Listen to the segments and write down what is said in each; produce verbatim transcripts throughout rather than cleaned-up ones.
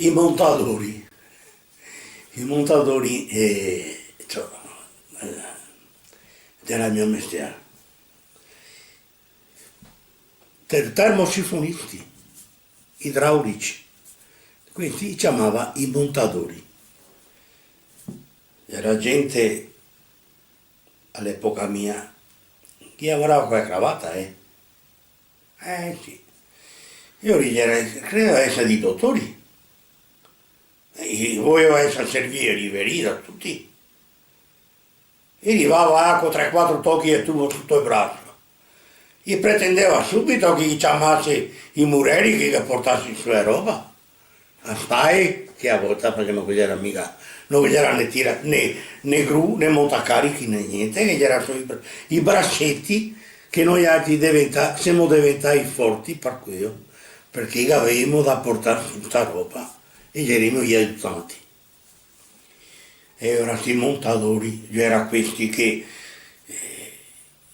I montadori, i montadori, eh, ciò, eh, gera el mio mestier. Ter-, termosifonisti idraulici, questi i ciamava i montadori. Gera gente a l'epoca mia che lavorava co la cravata, eh. Eh, sì. Lori gera, credeva eser dei dotori. E voleva eser servii e riverì da tuti. E rivava là co tre, quatro tochi de tubo soto el braso. E pretendeva subito che i ciamase i mureri che, che portase su la roba. A spae, che a volta, parché no ghe gera miga, no ghe gera né tira-, né, né gru, né montacarichi, né gnente, che gera solo i bra-, i braseti che noialtri deventa-, semo deventai forti par queo, parché gavevimo da portar su sta roba e gerimo i aiutanti. E ora sti montadori, gera questi che, eh,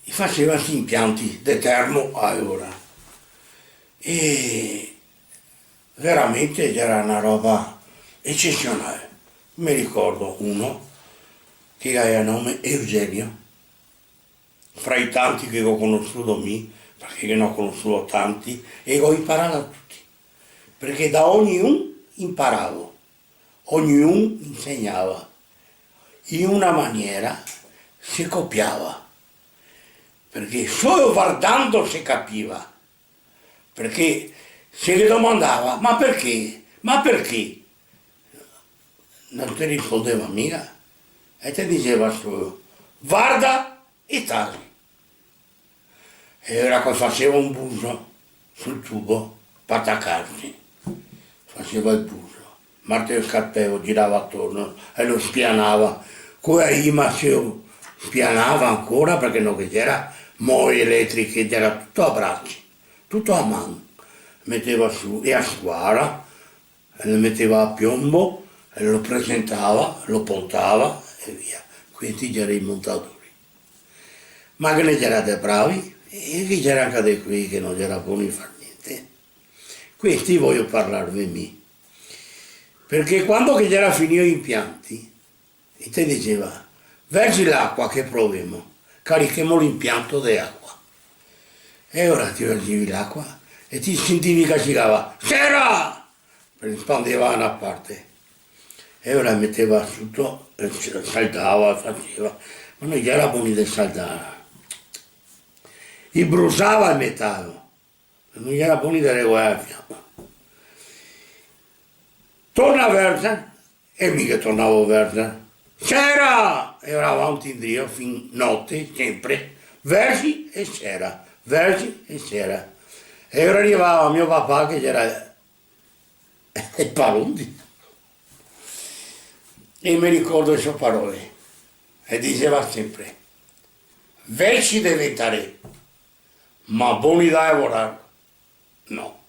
i faseva sti impianti de termo a ora. E veramente gera na roba ecesionale. Me ricordo uno che gaveva nome Eugenio, fra i tanti che go conosuo mi, parché ghe n'ò conosuo tanti, e go inparà da tuti, parché da ognun inparavo, ognun insegnava, in una maniera se copiava, parché solo vardando se capiva, parché se ghe domandava: "Ma parché? Ma parché?" No te rispondeva miga, e te diseva solo: "Varda e tasi." E ora che faseva un buso sul tubo par tacarse, faseva el buso, martelo, scarpelo, girava atorno e lo spianava. Co la lima se lo spianava ancora, parché no ghe gera moi eletriche, gera tuto a brasi, tuto a man. Meteva su, e a squara, e lo meteva a piombo, e lo presentava, lo pontava, e via. Questi gera i montadori. Ma ghe ne gera de bravi, e ghe gera anca de quei che no gera boni far gnente. Questi voio parlarve mi. Parché quando che gera finio i impianti, e te diseva: "Verzi l'acua che provemo, carichemo l'impianto de acua." E ora ti verzivi l'acua e ti sentivi che sigava: "Sera!" Parché spandeva da na parte. E ora meteva soto, e s-, saldava, faseva, ma no gera boni de saldar. I brusava el metal. No gera boni de regolare la fiama. Torna verzer, e mi che tornavo verzer. Sera! E ora avanti indrio, fin note, sempre. Verzi e sera, verzi e sera. E ora rivava mio papà che gera el paron. E me ricordo le so parole. E diseva sempre: "Veci deventarè, ma boni da lavorar no."